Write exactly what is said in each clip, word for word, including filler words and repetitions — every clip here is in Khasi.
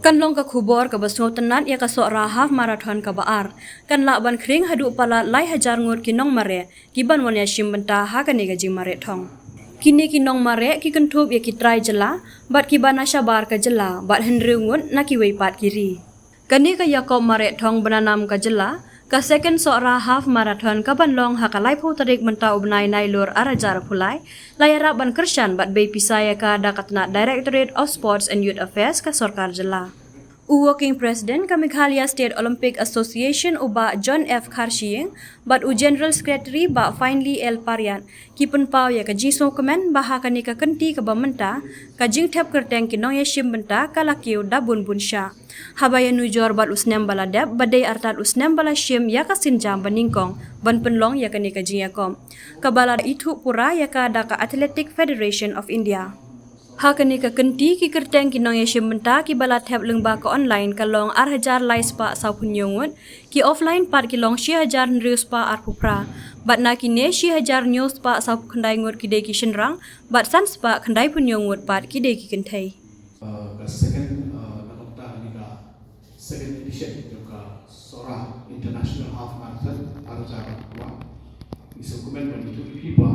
Kan long ka khubor kaba sngewtynnat ïa ka Sohra Half Marathon kaba ar. Kan lah ban khring haduh palat lai hajar ngut ki nongmareh ki ban wan ïashim bynta ha kane ka jingmareh thong. Kine ki nongmareh ki kynthup ïa ki trai jylla bad kiba na shabar ka jylla bad hynriew ngut na kiwei pat ki ri. Kane ka ïakob mareh thong ba na nam ka jylla, ka Second Sohra Half Marathon ka ban long ha ka laiphew tarik mynta u bnai Nailur arhajar arphew lai, la ïarap ban kyrshan bad bei pisa ïa ka da ka tnat Directorate of Sports and Youth Affairs ka sorkar jylla. U Working President ka Meghalaya State Olympic Association u Bah John F Kharshiing bad u General Secretary Bah Finely L Pariat ki pynpaw ïa ka jingsngewkmen ba ha kane ka kynti kaba mynta, ka jingthep kyrteng ki nongïashim bynta ka la kiew da bun bun shah. Haba ïanujor bad u snem ba la dep ba dei artat u snem ba la shim ïa ka sienjam ba nyngkong ban pynlong ïa kane ka jingïakob, kaba la ithuh pura ïa ka da ka Athletic Federation of India. Ha kane ka kynti ki kyrteng ki nongïashim bynta kiba la thep lyngba ka online ka long arhajar lai spah sawphew hynñiew ngut, ki offline pat ki long shi hajar hynriew spah arphew phra. Bad na kine shi hajar hynñiew spah sawphew khyndai ngut ki dei ki shynrang, bad san spah khyndaiphew hynñiew ngut pat ki dei ki kynthei. Uh, ka second, uh, na ka bynta kane ka second edition jong ka Sohra International Half Marathon arhajar arphew. Ngi sngewkmen ban ïathuh ïa phi ba,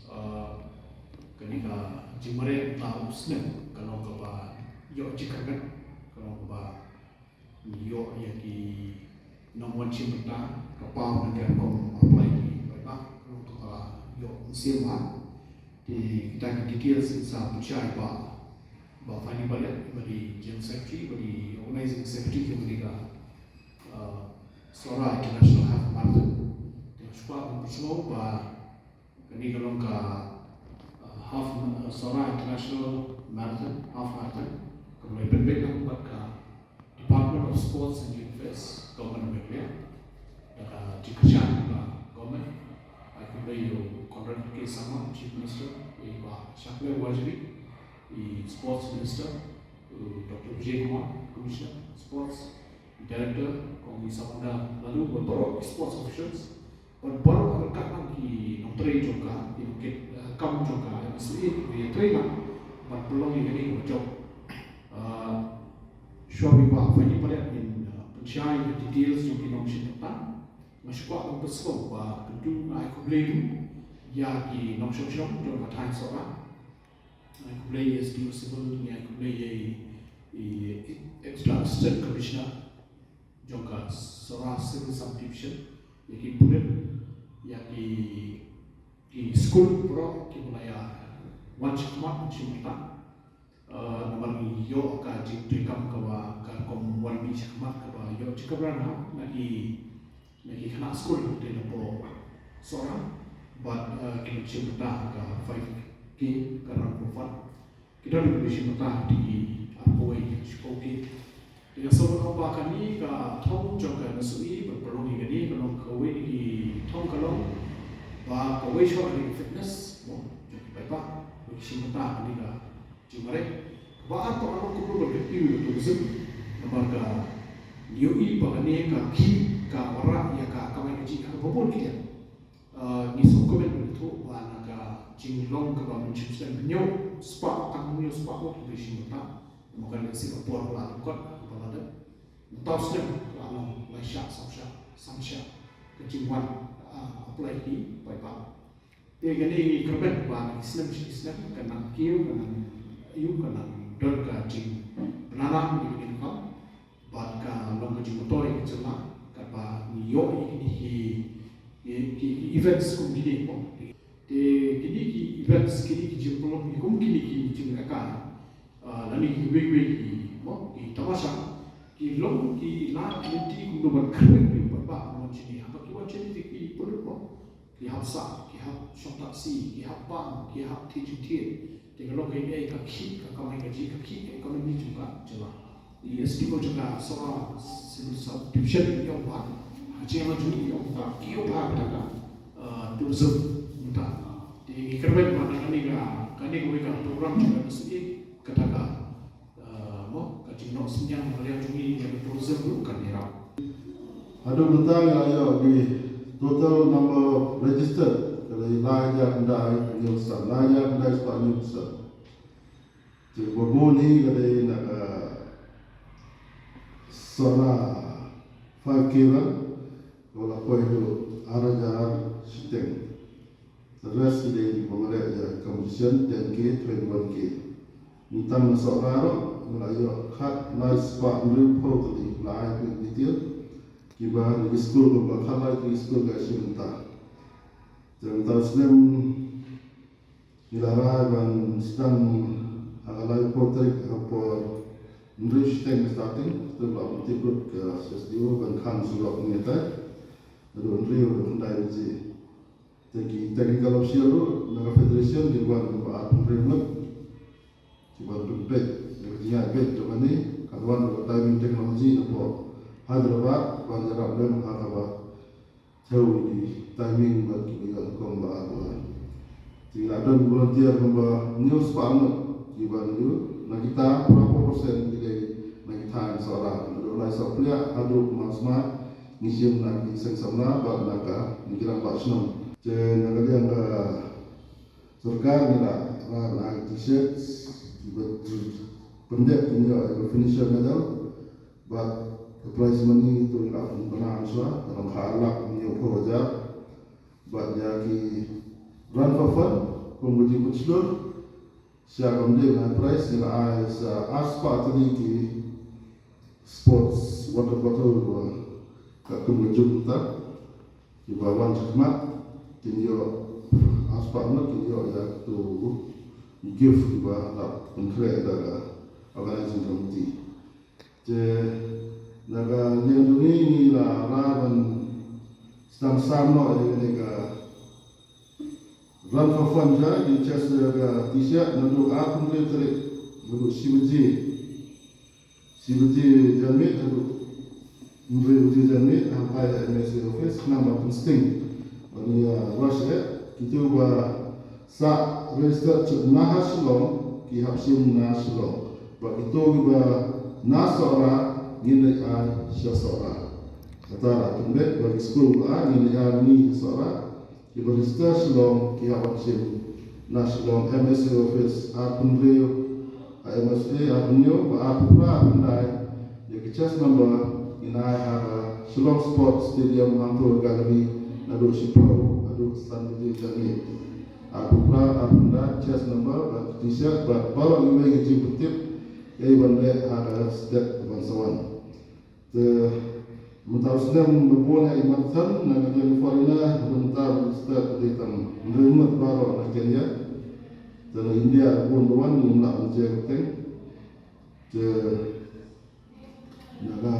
uh, kane ka jingmareh mynta u snem ka long kaba ïoh jingkyrmen, ka long kaba ïoh ïa ki nongwan shim bynta, ka paw na ka rukom apply ki paidbah, ka long kaba ïoh mynsiem bha. Te kita ki details ngin sa pynshai ba, ba Fanny Pariat, ba dei General Secretary, ba dei Organizing Secretary, ba dei ka, uh, Sohra International Half Marathon. Te nga sngewbha ban pynsngew ba kane ka long ka, uh, half, uh, Sohra International Marathon, half marathon, kaba la pynbeit lang bad ka Department of Sports and Youth Affairs, Government of Meghalaya, da ka jingkyrshan ka government. Ai khublei ïa u Conrad K Sangma, Chief Minister, ïa i Bah Shakliar Warjri, i Sports Minister, u Doctor Vijay Kumar, Commissioner Sports, i Director, Kong i Samanda Laloo, bad baroh ki sports officials, bad baroh artat lang ki nongtrei jong ka, ki nongkit, eh, kam jong ka M S A, ki ïatrei lang ban pynlong ïa kane ka jop. Ah, shuwa ba i Bah Fanny Pariat in, ah, pynshai ïa ki details jong ki nongshim bynta, nga sngewbha ban pynsngew ba kyntu nga ai khublei ruh ïa ki nongshong shnong jong ka thaiñ Sohra. Nga ai khublei ïa S D O Civil, nga ai khublei ïa i, i Extra Assistant Commissioner jong ka Sohra Civil Subdivision, ïa ki pulit, ïa ki, ki skul baroh kiba la ïa wan shakhmat shim bynta. Eh, namar ngi ïoh ka jingtrei kam kaba ka rukom wan mih shakhmat kaba ïoh jingkyrmen na ki, na ki khynnah skul te na poh Sohra bad, eh, ki nongshim bynta ha ka five K ka run for fun. Ki don ki nongshim bynta ha ki arphew wei shiphew K. Te nga sngewbha ba kane ka thong jong ka M S O E ban pynlong ïa kane ka long kawei na ki thong ka long ba kawei shuwa na ki fitness mo jong ki paidbah, ki shim bynta ha kane ka jingmareh. Kaba ar pat ka long kumno ban continue ïa ka tourism namar ka ngi ïohi ba kane ka khih ka wanrah ïa ka kamai kajih ha kaba bun ki liang. Ah, ngi sngewkmen ban ïathuh ba na ka jinglong kaba mynshem snem hynñiew spah, tang hynñiew spah ngut ki shim bynta. Namar ka lehse ka por ka la lyngkot, ka la dep. Mynta u snem ka la long lai shah, saw shah, san shah ka jingwan, ah, apply ki paidbah. Te kane ngi kyrmen ba na ki snem sha ki snem ka nang kiew, ka nang ïoh, ka nang don ka jingbnana ïa kane ka kam. Bad ka long ka jingmyntoi ka jylla katba ngi ïoh ïa kine ki, ki, ki, ki events kum kine mo. Te kine ki events, kine ki jingpynlong kum kine ki jingïalehkai, ah, lane kiwei kiwei ki mo, ki tamasha, ki long ki la lynti kumno ban kren ïa u paidbah ban wan shane. Haba ki wan shane te ki pynlut mo. Ki hap sah, ki hap shong taxi, ki hap bam, ki hap thied jingthied. Te ka long kaei ka khih ka kamai kajih, ka khih ka economy jong ka jylla. I S D O jong ka Sohra Civil Subdivision i ong ba ka jingïalang jong i ong ba ki ong ba ka, ah, tourism mynta. Te ngi kyrmen ba na kane ka, kane kawei ka program jong ka M S A kata ka Ah, mo, ka jingnoh synñiang ba liang jong ngi ïa ka tourism ruh kan ïarap. Haduh mynta nga la ïoh ki total number of registered ka dei lai hajar khyndai hynñiew san, lai hajar khyndai spah hynñiew san. Te ba bun hi ka dei na ka Sohra five K run, kaba la poi haduh ar hajar shiteng. The rest ki dei kiba mareh ïa competition ten K, twenty-one K. Ngi tang na Sohra ruh ngi la ïoh khatlai spah hynriewphew tylli, la ai phi detail. Kiba na ki skul kumba khatlai tylli ki skul ka shim bynta. Te mynta u snem ngi la rai ban sdang ha ka laiphew tarik ha por hynriew shiteng starting, te ba mynta lut ka S D O ban khang surok ngi tai. Haduh hynriew haduh khyndai baje. Te ki technical official ruh na ka federation ki wan ba arphew hynriew ngut. Ki wan pynpeit ïa ka jingïaid beit jong kane, ka wan da ka timing technology na pdeng Hyderabad ban ïarap lem ha kaba thew ïa ki timing bad kiba ïoh nyngkong ba ar ba ar. Te ngi la don volunteer kumba hynñiew spah ngut kiba ïoh, na kita phra phew percent ki dei na ki thaiñ Sohra. Naduh lai Sohpliah haduh Mawsmai ngi shim na ki seng samla bad na ka, na ki rangbah shnong. Te na ka liang ka sorkar ngi la rai ban ai T-shirt kiba pyndep kin ïoh ïa ka finisher medal. Bad ka prize money to ngi la pynbna mynshuwa, ka long khatlai hynñiewphew hajar. Bad ïa ki run for fun, kum ka jingpynshlur, sha kam dei ban ai prize, ngi la ai sa arspah tylli ki sports water bottle ba katkum ka juk mynta. Kiba wan shakhmat kin ïoh, arspah ngut kin ïoh ïa kato gift kiba la pynkhreh da ka organizing committee. Te na ka liang jong ngi ngi la rai ban sdang sam noh ïa kane ka run for fun, ïa ki chest, ïa ka T-shirt naduh arphew hynriew tarik, naduh shi baje, shi baje janmiet haduh hynriew baje janmiet, ha pdeng M S A office, khnang ba pynsting ban ïa rush eh. Kito ba sah register na ha Shillong ki hap shim na Shillong. Bad kito kiba na Sohra ngin leit ai sha Sohra. Kata la pynbeit ba ki skul ba ngin leit ai ngi sha Sohra. Kiba register Shillong ki hap ban shim na Shillong M S A office, arphew hynriew ha M S A, arphew hynñiew, bad arphew phra, arphew khyndai ïa ki chest number ngin ai ha ka Shillong Sports Stadium, hangto ka gallery, naduh shiphew haduh san baje janmiet. Arphew phra, arphew khyndai, chest number bad T-shirt bad baroh kiwei ki jingpyntip kiei ban leh ha ka step ban sa wan. Te mynta u snem ba bun ha i marathon, na ka liang foreigner, mynta ba step dei tang hynriew ngut baroh na Kenya. Te na India ba bun ba wan ngim lah ban jia kyrteng. Te na ka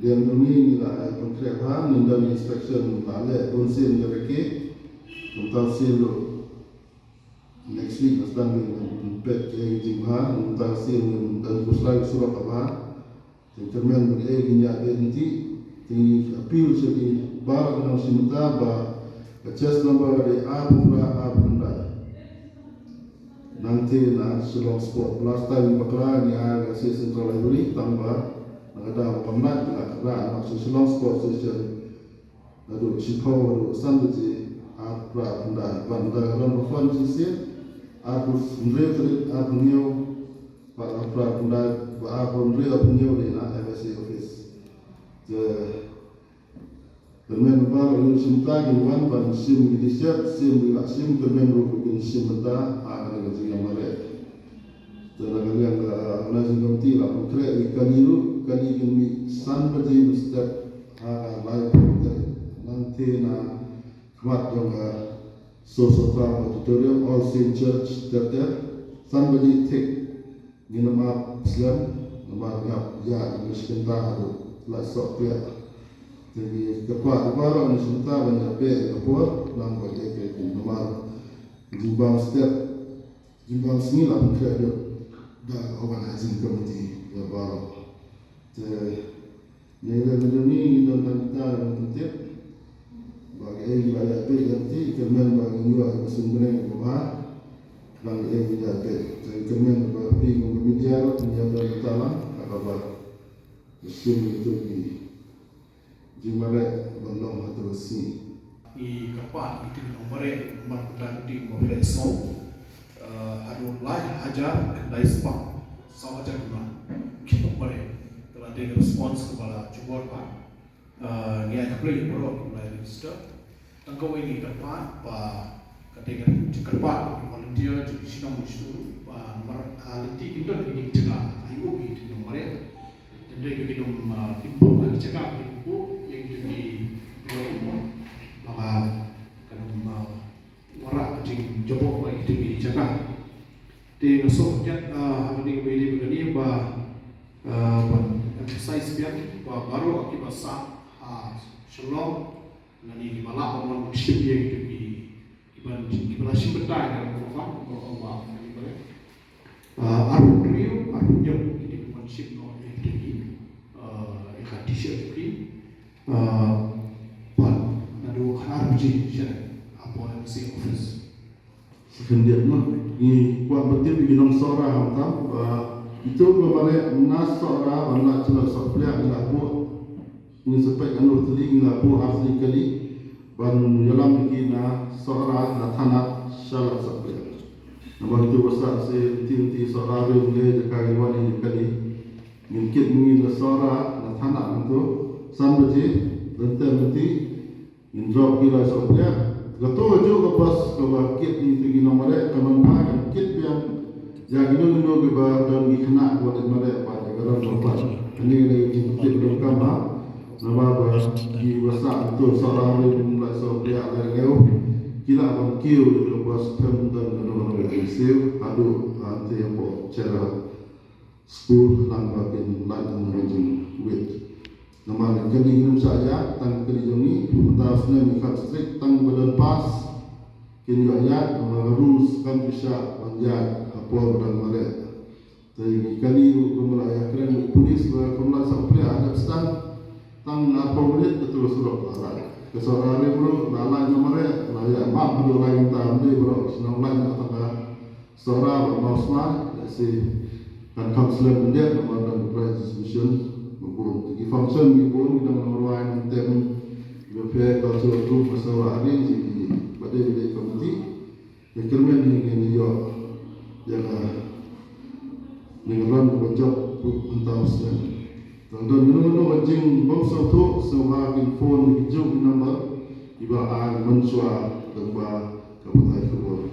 liang jong ngi ngi la ai pynkhreh bha, ngin don inspection la leh bun sien ïa ka ki. Mynta u sien ruh next week ngi sdang ban pynpeit ïa ki jingbha, mynta u sien ngin don pynslai surok kaba bha. Te kyrmen ba kaei ngin ïa beh lynti, te ngi appeal sha ki baroh ki nongshim bynta ba ka chest number ka dei arphew phra arphew khyndai. Nangta na Shillong Sport. Last time bakla ngi ai ka sha Central Library, tang ba na ka daw ba kam lah, ngi la kyrpad na ka Shillong Sport Station. Naduh shiphew haduh san baje, arphew phra arphew khyndai, bad da ka run for fun shisien, arphew hynriew tarik, arphew hynñiew, bad arphew phra arphew khyndai, bad arphew hynriew arphew hynñiew dei na M S A office. Te kyrmen ba ruh ïa u shim bynta kin wan ban shim ki T-shirt, shim ki la shim, kyrmen ruh kin shim bynta ha kane ka jingïamareh. Te na ka liang ka organizing committee la pynkhreh ïa ki kali ruh, kali kin mih san baje mynstep ha ka laiphew tarik. Nangta na khmat jong ka Sosopra Auditorium, All Saint Church, Terter, san baje thik. Ngin ym ap slem namar ngi ap ïa ngi shim bynta haduh la soh pia. Te ngi kyrpad ïa baroh ngi shim bynta ban ïa beh ïa ka por, nang ba ïa ka kin namar jingbam step. Jingbam sngi la pynkhreh lut da ka organizing committee ïa baroh. Te ïa ka jong ngi ngi don tang kita ban pyntip ba kaei ba ïa phi ïa phi, kyrmen ba ngin ïoh ïa ka seng bneng kaba bha. Ba kaei ba ïa phi, te kyrmen ba phi kum ka media ruh ngin ïa don kita lang ha kaba shim ïa kito ki jingmareh ban long ha kito ki sngi. Ngi kyrpad ïa kito ki nongmareh, namar kata ka dei ba phi la sngew, eh, haduh lai hajar khyndai spah saw hajar duna ki nongmareh. Response kaba la jubor ba, ah, ngi ai khublei ïa baroh kiba la register. Tang kawei ngi kyrpad ba, ka dei ka jingkyrpad ki volunteer, jong ki shnong shnong, ba namar, ah, lynti ki don ki jingtynga, ai u ki jingtynga mareh. Hynrei ki nym, ah, kim buh ka jaka, kim buh ïa ki jong ki, ba ka, ka nym, ah, wanrah ka jingjaboh ba ïa ki jong ki jaka. Te nga sngewthuh, ah, ha kane ka video kane ba, ah, ban emphasize biang ba baroh kiba sah ha Shillong, lane kiba lah ban wan shim ïa ki jong ki, kiban, kiba la shim bynta ïa ka Ram Gopal, baroh ba, ah, arphew hynriew, arphew hynñiew, ki dei ban shim noh ïa ki jong ki, ah, ïa ka T-shirt jong ki, ah, ban naduh khatar baje sha, hapoh M C office. Khyndiat noh, ngi kwah ban tip ïa ki nong Sohra hangta, ba ito ba mareh na Sohra ban leit sha Sohpliah ngi la buh, ngi suspect ano tylli ngi la buh ar tylli kali ban ïalam ïa ki na Sohra, na Thanad sha Sohpliah. Namar ito ba sah sha lynti lynti Sohra Ri Bhoi jaka ngi wan ïa ki kali. Ngin kit ngi na Sohra, na Thanad nangto, san baje, lynter lynti, ngin drop ki la Sohpliah. Kato kajuh ka bus kaba kit ïa ki nong mareh, ka nongphai kan kit biang ïa kino kino kiba don ki khynnah kiba dei mareh bad ïa ka Ram Gopal. Kane ka dei ka jingtip donkam ha. Namar ba kiba sah to Sohra Ri Bhoi Sohpliah Laingew, ki lah ban kiew ïa ka bus, phem don kano kano ka jingsiew haduh hangtei hapoh Chera School, khnang ba kin lait na ka jingwit. Namar kane ngim shah ïa, tang kane jong ngi, mynta u snem ngi kham strict, tang ba don pass kin ïoh ïa, namar ka rules kam ju shah ban ïa ha por ba dang mareh. Te ngi kane ruh kumba la ïakren bad police ba kam lait Sohpliah ha dep sdang, tang arphew minit kato ka surok la lait. Ka Sohra Ri Bhoi la lait na mareh, la ïa map haduh lai kynta, ym dei baroh shnong lait na kata ka Sohra bad Mawsmai, lehse kan kham slem khyndiat namar don prize distribution ba bun. Te ki function ki bun, ki dang nang rwai nang tem, kiba pher cultural group ba sa arrange, ki ba dei, ba dei committee. Te kyrmen ngi ngin ïoh ïa ka, ngi wan ba jop mynta u snem. Tang don kano kano ka jingbym sngewthuh, sngewbha kin phone ïa ki jong ki number kiba la ai mynshuwa lyngba ka batai khubor.